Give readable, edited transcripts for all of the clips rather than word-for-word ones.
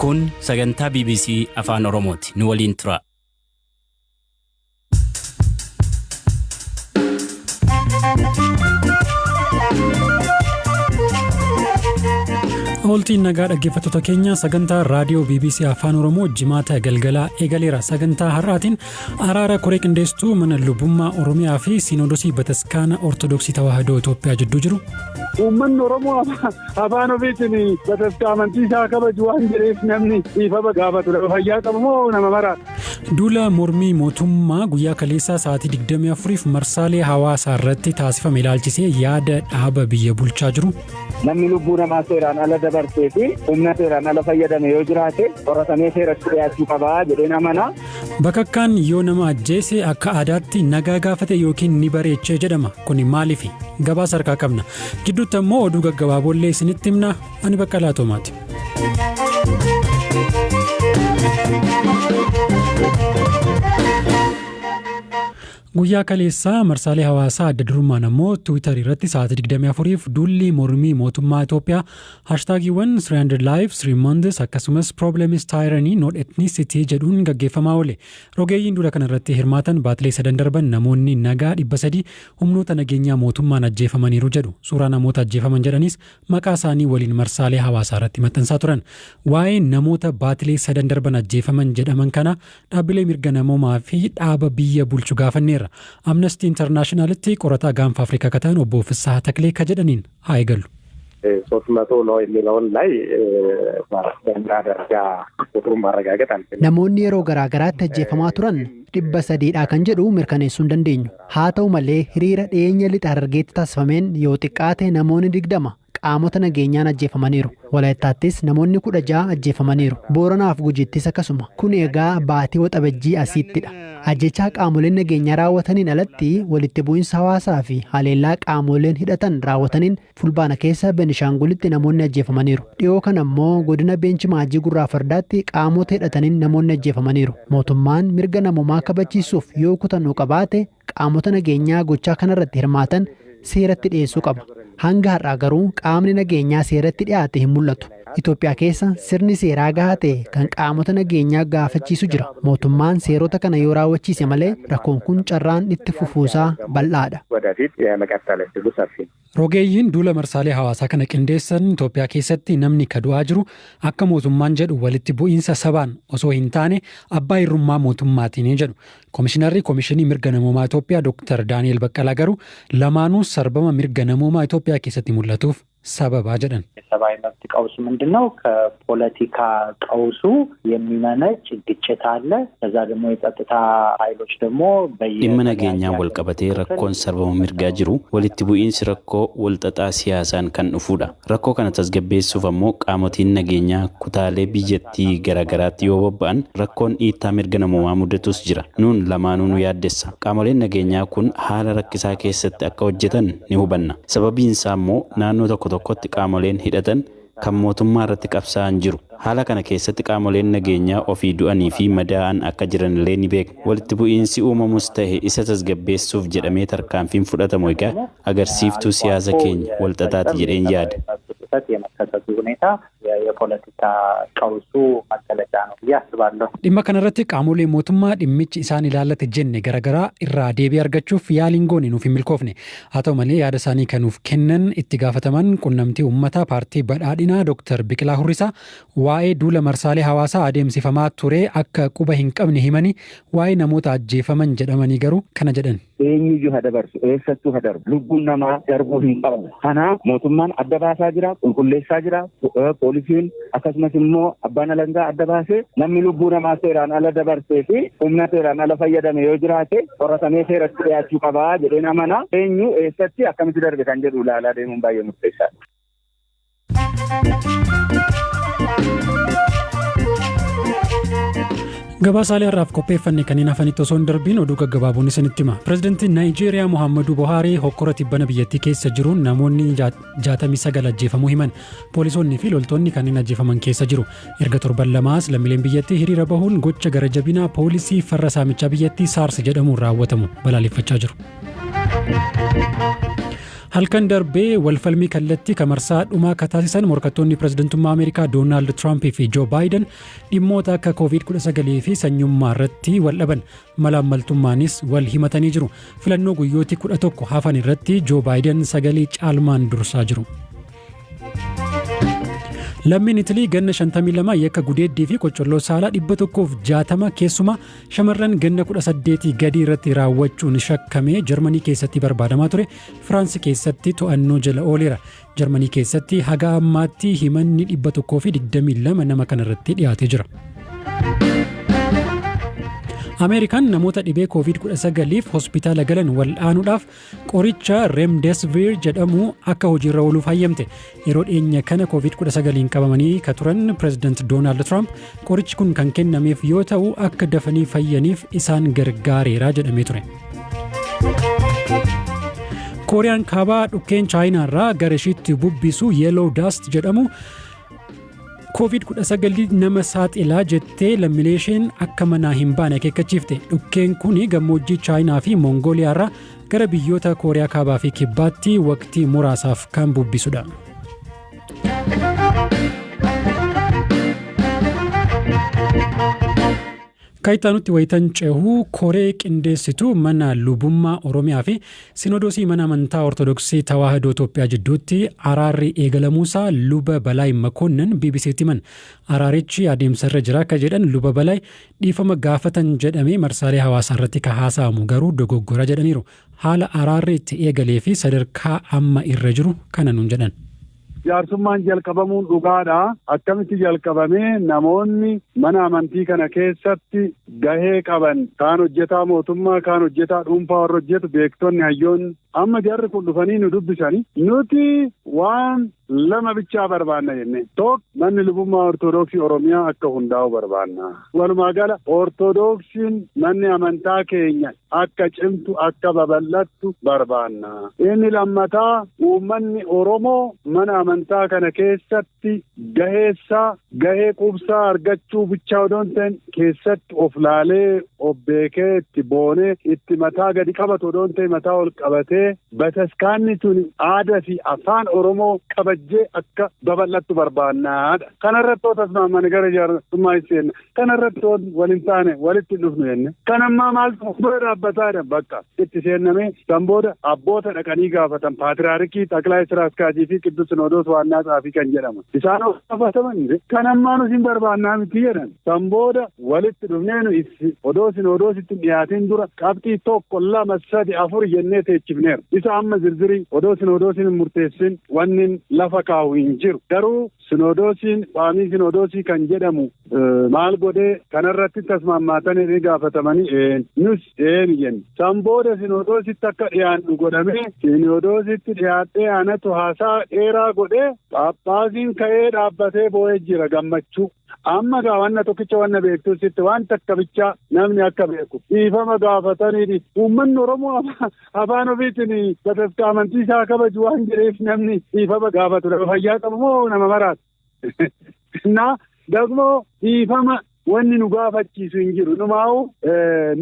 Kun sagantaa BBC Afaan Oromooti. Nu waliin tura. Ooltiin nagaa dhaggeeffattoota keenya, sagantaa raadiyoo BBC Afaan Oromoo jimaata galgalaa eegaleera. Sagantaa har'aatiin araara koree qindeessituu mana lubummaa Oromiyaa fi Siinoodosii Bataskaana Ortodoksii Tawaahidoo Itoophiyaa jidduu jiru. Uummanni Oromoo afaan ofiitiin bataskaa amantii isaa kabaju waan jedheef namni dhiifama gaafatu fayyaa qabu moo nama maraata? Duula mormii mootummaa guyyaa kaleessaa sa'aatii 24f marsaalee hawaasaa irratti taasifame ilaalchisee yaada dhaaba biyya bulchaa jiru. Namni lubbuu namaa seeraan ala dabarsee fi humna seeraan ala fayyadame yoo jiraate, qoratamee seeratti dhiyaachuu qabaa jedheen amana. Bakakkaan yoo nama ajjeese akka aadaatti nagaa gaafate yookiin ni bareechee jedhama. Kuni maaliifi? Gabaasa harkaa qabna. Gidduutti ammoo oduu gaggabaaboollee isinitti himna. Ani Baqqalaa Toomaati. Guyyaa kaleessaa marsaalee hawaasaa, adda durummaan ammoo Tiwiitarii irratti, sa'aatii 24f duulli mormii mootummaa Itoophiyaa haashtaagiiwwan 300 lives, 3 months akkasumas problem is tyranny, not ethnicity jedhuun gaggeeffamaa oole. Rogeeyyiin duula kana irratti hirmaatan baatilee sadan darban namoonni nagaa 300 humnoota nageenyaa mootummaan ajjeefamaniiru jedhu. Suuraa namoota ajjeefaman jedhaniis maqaa isaanii waliin marsaalee hawaasaa irratti maxxansaa turan. Waa'ee namoota baatilee sadan darban ajjeefaman jedhaman kana dhaabbilee mirga namoomaa fi dhaaba biyya bulchu gaafanneerra. Amnesty Internationalitti qorataa gaanfa Afrikaa kan ta'an obbo Fissaha Taklee ka jedhaniin haa eegallu. 300 ነው የሚለውን ላይ በእኛ ደረጃ ቁጥሩን ማረጋገጥ አንችልም። Namoonni yeroo garaa garaatti ajjeefamaa turan 300dha kan jedhu mirkaneessuu hin dandeenyu. Haa ta'u malee, hiriira dhiyeenya lixa Harargeetti taasifameen yoo xiqqaate namoonni 20 qaamota nageenyaan ajjeefamaniiru. Walaayittaattis namoonni 16 ajjeefamaniiru. Booranaaf Gujittis akkasuma. Kun egaa baatii Waxabajjii asiittidha. Ajjechaa qaamoleen nageenyaa raawwataniin alatti, walitti bu'iinsa hawaasaa fi haleellaa qaamoleen hidhatan raawwataniin Fulbaana keessa Benishaangulitti namoonni ajjeefamaniiru. Dhiyoo kana immoo godina Beenchi Maajii Gurraa Fardaatti qaamota hidhataniin namoonni ajjeefamaniiru. Mootummaan mirga namoomaa kabachiisuuf yoo kutannoo qabaate, qaamota nageenyaa gochaa kanarratti hirmaatan seeratti dhiyeessuu qaba. Hanga har'aa garuu qaamni nageenyaa seeratti dhiyaate hin mul'atu. Itoophiyaa keessa sirni seeraa gahaa ta'e kan qaamota nageenyaa gaafachiisu jira. Mootummaan seerota kana yoo raawwachiise malee, rakkoon kun carraan itti fufuusaa bal'aadha. ወደፊት የመቀጠል እድሉ ሰፊ ነው። Rogeeyyiin duula marsaalee hawaasaa kana qindeessan Itoophiyaa keessatti namni ka du'aa jiru akka mootummaan jedhu walitti bu'iinsa sabaan osoo hin taane abbaa irrummaa mootummaatiin jedhu. Komishinarri Komishinii Mirga Namoomaa Itoophiyaa Dr. Daani'el Baqqalaa garuu lamaanuu sarbama mirga namoomaa Itoophiyaa keessatti mul'atuuf sababaa jedhan. የሰብአዊ መብት ቀውሱ ምንድን ነው? ከፖለቲካ ቀውሱ የሚመነጭ ግጭት አለ። ከዛ ደግሞ የጸጥታ ኃይሎች ደግሞ Dhimma nageenyaan wal qabatee rakkoon sarbama mirgaa jiru walitti bu'iinsi rakkoo walxaxaa siyaasaan kan dhufudha. Rakkoo kana tasgabbeessuuf ammoo qaamotiin nageenyaa kutaalee biyyattii garaagaraatti yoo bobba'an rakkoon dhiittaa mirga namoomaa mudatus jira. Nuun lamaanuu nu yaaddessa. Qaamoleen nageenyaa kun haala rakkisaa keessatti akka hojjetan ni hubanna. Sababiin isaa immoo naannoo tokko tokkotti qaamoleen hidhatan kan mootummaa irratti qabsaa'an jiru. Haala kana keessatti qaamoleen nageenyaa ofii du'anii fi madaa'an akka jiran illee ni beekna. Walitti bu'iinsi uumamus ta'e isa tasgabbeessuuf jedhamee tarkaanfiin fudhatamu egaa agarsiiftuu siyaasa keenya walxaxaati jedheen yaada. ጥሰት የመከሰቱ ሁኔታ የፖለቲካ ቀውሱ መገለጫ ነው ብዬ አስባለሁ። Dhimma kanarratti qaamolee mootummaa dhimmichi isaan ilaallate jenne garaagaraa irraa deebii argachuuf yaaliin goone nuuf hin milkoofne. Haa ta'u malee, yaada isaanii kan nuuf kennan itti gaafataman qunnamtii uummataa paartii badhaadhinaa Dr. Biqilaa Hurrisaa waa'ee duula marsaalee hawaasaa adeemsifamaa ture akka quba hin qabne himanii, waa'ee namoota ajjeefaman jedhamanii garuu kana jedhan. Eenyuyyuu haa dabarsu, eessattuu haa darbu, lubbuun namaa darbuu hin qabu. Kanaaf mootummaan adda baasaa jira, qulqulleessaa jira, poolisiin akkasumas immoo abbaan alangaa adda baasee, namni lubbuu namaa seeraan ala dabarsee fi humna seeraan ala fayyadame yoo jiraate, qoratamee seeratti dhiyaachuu qabaa jedheen amana. Eenyu, eessatti, akkamitti darbe kan jedhu ilaalaa deemuun baay'ee murteessaadha. Gabaasaalee har'aaf qopheeffanne kanneen hafanitti osoo hin darbiin oduu gaggabaaboon isinitti hima. Pireezidantiin Naayijeeriyaa Muhammadu Buhaarii hokkora tibbana biyyattii keessa jiruun namoonni 69 ajjeefamuu himan. Poolisoonni fi loltoonni kanneen ajjeefaman keessa jiru. Erga torban lamaas lammiileen biyyattii hiriira bahuun gocha gara jabinaa poolisii farra saamichaa biyyattii SARS jedhamuun raawwatamu balaaleffachaa jiru. Halkan darbee walfalmii kallattii kan marsaa dhumaa akka taasisan morkattoonni pirezidantummaa Ameerikaa Doonaald Tiraampii fi Joo Baayiden dhimmoota akka Covid-19 fi sanyummaa irratti wal dhaban, malaammaltummaanis wal himatanii jiru. Filannoo guyyooti 11 hafan irratti Joo Baayiden sagalee caalmaan dursaa jiru. Lammiin Itilii ganna 52 yakka gudeeddii fi qocolloo saalaa 160 keessumaa shamarran ganna 18 gadii irratti raawwachuun shakkamee Jarmanii keessatti barbaadamaa ture Firaansi keessatti to'annoo jala ooleera. Jarmanii keessatti haga ammaatti himanni 122 nama kanarratti dhiyaatee jira. Ameerikaan namoota dhibee Covid-19f hospitaala galan wal'aanuudhaaf qoricha Remdesivir jedhamu akka hojiirra ooluuf hayyamte. Yeroo dhiyeenya kana Covid-19 qabamanii ka turan Pireezidant Doonaald Tiraamp qorichi kun kan kennameef yoo ta'u, akka dafanii fayyaniif isaan gargaareera jedhamee ture. Kooriyaan Kaabaa dhukkeen Chaayinaarraa gara ishiitti bubbisu Yellow Dust jedhamu Covid-19 nama saaxilaa jettee lammiilee isheen akka manaa hin baane akeekkachiifte. Dhukkeen kun gammoojjii Chaayinaa fi Mongooliyaarraa gara biyyoota Kooriyaa Kaabaa fi Kibbaatti waqtii muraasaaf kan bubbisudha. Kaayittaanutti wayitan cehuu, koree qindeessituu mana lubummaa Oromiyaa fi Sinodoosii mana amantaa Ortodoksii Tawaahidoo Itoophiyaa jidduutti araarri eegalamuusaa Luba Balaay Makoonnan BBCtti himan. Araarichi adeemsa irra jira akka jedhan Luba Balaay, dhiifama gaafatan jedhamee marsaalee hawaasaa irratti ka haasa'amu garuu dogoggora jedhaniiru. Haala araarri itti eegalee fi sadarkaa amma irra jiru kana nuun jedhan. Jaarsummaan jalqabamuun dhugaadha. Akkamitti jalqabamee? Namoonni mana amantii kana keessatti gahee qaban, kaan hojjetaa mootummaa, kaan hojjetaa dhuunfaa, warra hojjetu, beektonni, hayyoonni, amma jarri kun dhufanii nu dubbisanii, nuti waan lama bichaa barbaanna jenne. Tokko, manni lubummaa Ortodoksii Oromiyaa akka hundaa'u barbaanna. Walumaa gala Ortodoksiin manni amantaa keenya akka cimtu, akka babal'attu barbaanna. Inni lammataa, uummanni Oromoo mana amantaa kana keessatti gaheessaa, gahee quubsaa argachuu bichaa odoo hin ta'in, keessatti of laalee, of beekee, itti boonee, itti mataa gadi qabatu odoo hin ta'in, mataa ol qabatee bataskaanni tun aadaa fi afaan Oromoo kabajjee akka babal'attu barbaannaadha. Kanarratti yoo tasmaamane gara jaarsummaa seenna. Kanarratti yoo wal hin taane walitti hin dhufnu jenne. Kan ammaa maaltu bira dhaabbataadha? Bakka itti seennamee san booda abboota dhaqanii gaafatan, paatriyaarikii, xaqilaa ስራ አስኪያጅ fi ቅዱስ ሲኖዶስ ዋና ጸሐፊ kan jedhamu. Isaan gaafataman, kan ammaa nuti hin barbaannaa miti jedhan. San booda walitti dhufnee nu odoo sinodoositti dhiyaatin dura qabxii tokko, lama, sadi, afur jennee teechifneera. Isa amma zirzirii odoo sinodoosiin hin murteessin wanni lafa kaa'u hin jiru. Garuu sinodoosiin, qaamii sinodoosii kan jedhamu maal godhee kanarratti tasmaammaatanii gaafatamanii, nus een jenne. San booda sinodoositti akka dhiyaannu godhamee, sinodoositti dhiyaadhee anatu haasaa dheeraa godhee, Phaaphaasiin ka'ee dhaabbatee boo'ee jira gammachuu. Amma gaa wanna tokkicha wanna beektusitti waan takka bichaa namni akka beeku, dhiifama gaafatanii, uummanni Oromoo afaan ofiitiin bataskaa amantii isaa kabaju waan jedheef namni dhiifama gaafatu fayyaa qabu moo nama maraatu? Na dagmoo dhiifama wanni nu gaafachiisu hin jiru. Numaa'u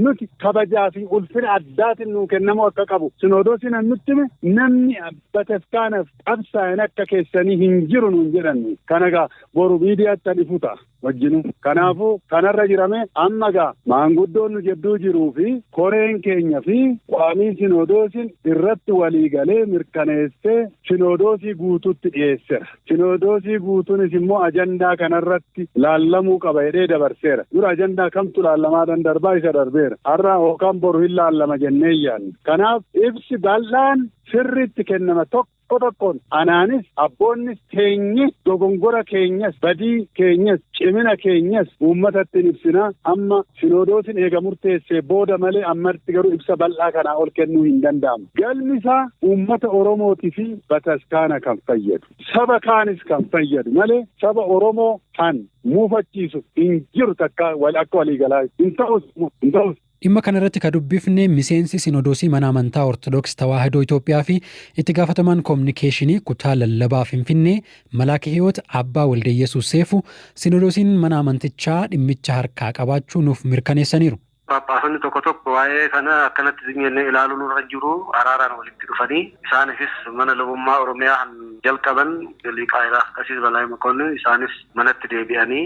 nuti kabajaa fi ulfina addaatiin nuu kennamuu akka qabu sinodoosiin nutti hime. Namni bataskaanaaf qabsaa'an akka keessanii hin jiru nuun jedhanni. Kana gaa boru miidiyaatti an ifu ta'a wajjinu. Kanaafuu kanarra jirame. Amma gaa maanguddoon nu jidduu jiruu fi koreen keenya fi qaamii sinodoosiin irratti walii galee mirkaneessee sinodoosii guutuutti dhiyeesseera. Sinodoosii guutuunis immoo ajandaa kanarratti laallamuu qaba jedhee dabarseera. Dura ajandaa kamtu laallamaa darbaa isa darbeera. Har'a yookaan boru hin laallama jennee yaadna. Kanaaf ibsi bal'aan sirriitti kennama tokko tokkoon. Anaanis abboonnis teenye dogongora keenyas, badii keenyas, cimina keenyas uummatatti ibsina. Amma sinodoosiin eega murteessee booda malee ammatti garuu ibsa bal'aa kanaa ol kennuu hin danda'amu. Galmi isaa uummata Oromootii fi bataskaana kan fayyadu, saba kaanis kan fayyadu malee saba Oromoo kan muufachiisu hin jiru takka akka waliigalaa hin ta'us, hin ta'us. Dhimma kanarratti ka dubbifne miseensi Sinodoosii mana amantaa Ortodoksii Tawaahidoo Itoophiyaa fi itti gaafatamaan koominikeeshinii kutaa lallabaa Finfinnee Malaaka Hiyoot Abbaa Waldeyesuus Seefuu, Sinodoosiin mana amantichaa dhimmicha harkaa qabaachuu nuuf mirkaneessaniiru. Phaaphaasonni tokko tokko waa'ee kana akkanatti jennee ilaaluu nurra jiru, araaraan walitti dhufanii isaaniifis mana lubummaa Oromiyaa jalqaban Liqaa Qasiis Balaay Makonnin isaanis manatti deebi'anii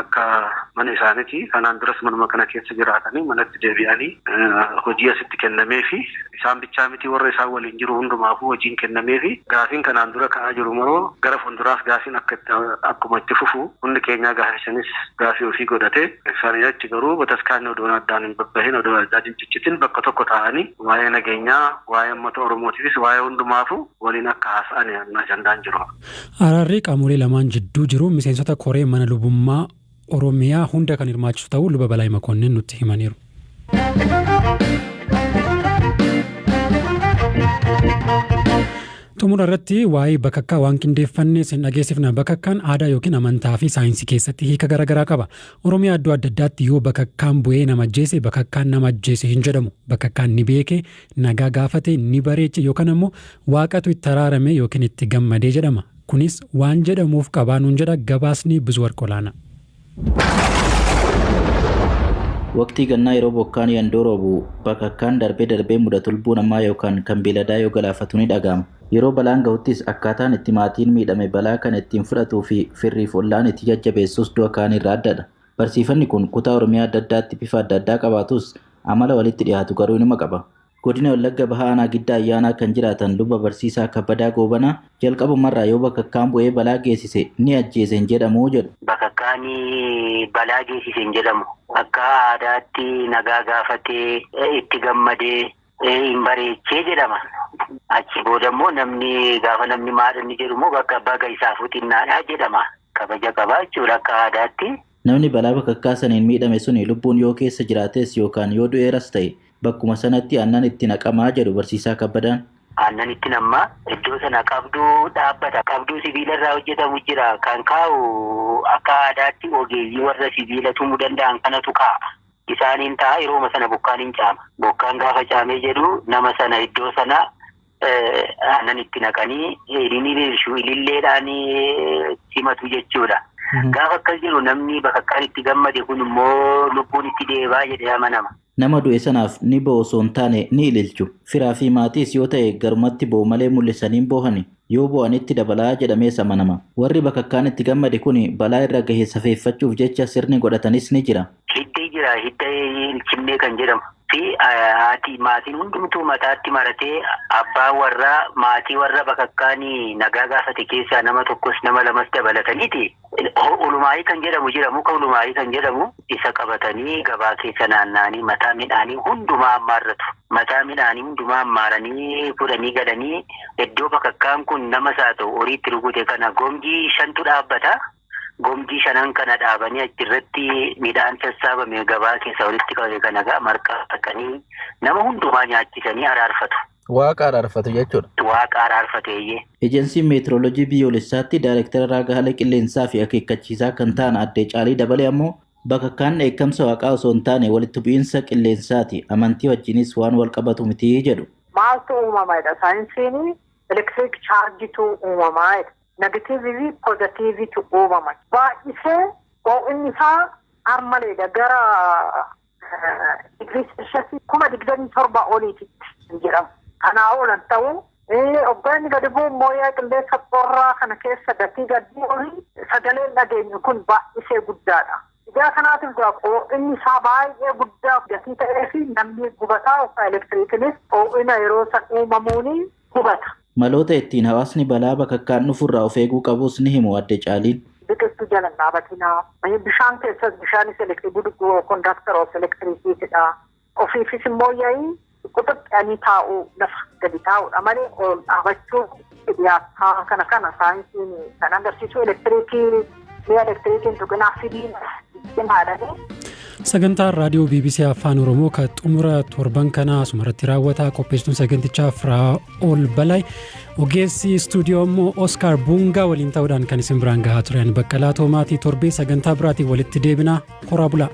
akka mana isaaniiti. Kanaan duras manuma kana keessa jiraatanii manatti deebi'anii hojii asitti kennamee fi isaan bichaa miti, warra isaan waliin jiru hundumaafuu hojiin kennamee fi gaafiin kanaan dura ka'aa jiru maroo gara fuulduraas gaafiin akka akkuma itti fufu hundi keenyaa gaafisanis gaafii ofii godhatee, isaanii achi garuu bataskaanni odoo addaan hin babbahin, odoo addaan hin ciccitin bakka tokko taa'anii waa'ee nageenyaa, waa'ee uummata Oromootiifis, waa'ee hundumaafuu waliin akka haasa'an ajandaan jiru. Araarri qaamolee lamaan jidduu jiru miseensota koree mana lubummaa Oromiyaa hunda kan hirmaachisu ta'uu Luba Balaay Makonnin nutti himaniiru. Xumura irratti waa'ee bakakkaa waan qindeeffanne sin dhageessifna. Bakakkaan aadaa yookiin amantaa fi saayinsii keessatti hiika garaagaraa qaba. Oromiyaa iddoo adda addaatti yoo bakakkaan bu'ee nama ajjeese, bakakkaan nama ajjeese hin jedhamu. Bakakkaan ni beeke, nagaa gaafate, ni bareeche yookaan ammoo waaqatu itti araarame yookiin itti gammadee jedhama. Kunis waan jedhamuuf qabaa nuun jedha gabaasni Bizuwarq Olaanaa. Waqtii gannaa yeroo bokkaan yandoo roobu bakakkaan darbee darbee mudatu lubbuu namaa yookaan kan beeladaa yoo galaafatu ni dhaga'ama. Yeroo balaan gahuttis akkaataan itti maatiin miidhame balaa kan ittiin fudhatuu fi firriif ollaan itti jajjabeessus du'a kaan irraa addadha. Barsiifanni kun kutaa Oromiyaa adda addaatti bifa adda addaa qabaatus amala walitti dhiyaatu garuu inuma qaba. Godina Wallagga Bahaa Aanaa Giddaa Ayyaanaa kan jiraatan Luba Barsiisaa Kabbadaa Goobanaa jalqabumarraa yoo bakakkaan bu'ee balaa geessise ni ajjeese hin jedhamu jedhu. Bakakkaan balaa geessise hin jedhamu. Akka aadaatti nagaa gaafatee, itti gammadee, hin bareechee jedhama. Achi booda immoo namni gaafa namni maal inni jedhu immoo bakka baga isaafuu xinnaadha jedhama. Kabaja qaba jechuudha akka aadaatti. Namni balaa bakakkaa saniin miidhame suni lubbuun yoo keessa jiraates yookaan yoo du'eeras ta'e bakkuma sanatti aannan itti naqamaa jedhu Barsiisaa Kabbadaan. Aannan itti nammaa, iddoo sana qabduu dhaabbata. Qabduu sibiila irraa hojjetamu jira. Kan kaa'u akka aadaatti ogeeyyii warra sibiila tumuu danda'an kanatu kaa'a. Isaaniin ta'a, yerooma sana bokkaan hin caama. Bokkaan gaafa caamee jedhu nama sana iddoo sana aannan itti naqanii ilililshu, ililleedhaan simatu jechuudha. Gaafa akkas jedhu namni bakakkaan itti gammade kun immoo lubbuun itti deebaa jedhee amanama. Nama du'e sanaaf ni bo'u osoo hin taane ni ililchu. Firaa fi maatiis yoo ta'e garumatti bo'u malee mul'isanii boohani. Yoo bo'anitti dabalaa jedhamees amanama. Warri bakakkaan itti gammade kun balaa irra gahe safeeffachuuf jecha sirni godhatanis ni jira. Hiddi jira, hidda ilchinnee kan jedhamu. Fi haati maatiin hundumtuu mataatti maratee, abbaan warraa maatii warra bakakkaan nagaa gaafate keessaa nama tokkos nama lamas dabalataniiti. Ulumaayii kan jedhamu jira, muka ulumaayii kan jedhamu isa qabatanii gabaa keessa naanna'anii mataa midhaanii hundumaa hammaarratu. Mataa midhaanii hundumaa hammaaranii fudhanii galanii iddoo bakakkaan kun nama isaa ta'u horiitti rukute kana gomjii shantu dhaabbata. Gomjii shanan kana dhaabanii achirratti midhaan sassaabame gabaa keessa walitti qabame kana gaa marqaa dhaqanii nama hundumaa nyaachisanii araarfatu. Waaqa araarfatu jechuudha. Waaqa araarfatu, eeyyee. Ejensiin Meetirooloojii Biyyoolessaatti Daayirektara raaga haala qilleensaa fi akeekkachiisaa kan ta'an Addee Caalii Dabalee ammoo bakakkaan dheekkamsa waaqaa osoo hin taane walitti bu'iinsa qilleensaati. Amantii wajjinis waan wal qabatu miti jedhu. Maaltu uumamaadha? Saayinsiin electric charge-itu uumamaa. Negative fi positive-itu uumama. Baay'isee ho'inni isaa armaleedha, gara digirii seelsheesii 27,000 oliititti jedhamu. Kanaa oolan ta'uu hoggaa inni gadi bu'u immoo yaa qilleensa qorraa kana keessa gatii gadi olii sagaleen dhageenyu kun baay'isee guddaadha. Ijaa kanaatiif ho'inni isaa baay'ee guddaa gatii ta'ee fi namni gubataa yookaan elektiriikinis ho'ina yeroo san uumamuun gubata. Maloota ittiin hawaasni balaa bakakkaan dhufurraa of eeguu qabus ni himu Adde Caaliin. Biqiltuu jala hin dhaabatinaa. Bishaan keessas, bishaanis good conductor of electricity-dha. Ofiifis immoo yaa'ii quxuxxanii taa'uu, lafa gadi taa'uudha malee ol dhaabachuu dhiyaataa kana saayinsiin kan agarsiisu elektiriikii mi'a elektiriikiin tuqinaa fidiin cimaadhani. Sagantaan raadiyoo BBC Afaan Oromoo kan xumura torban kanaa asumarratti raawwataa. Qopheessituun sagantichaa Firaa'ol Balay, ogeessi istuudiyoo immoo Oskaar Buungaa waliin ta'uudhaan kan isin biraan gahaa turan Baqqalaa Toomaatii. Torbee sagantaa biraatiin walitti deebinaa, horaa bulaa.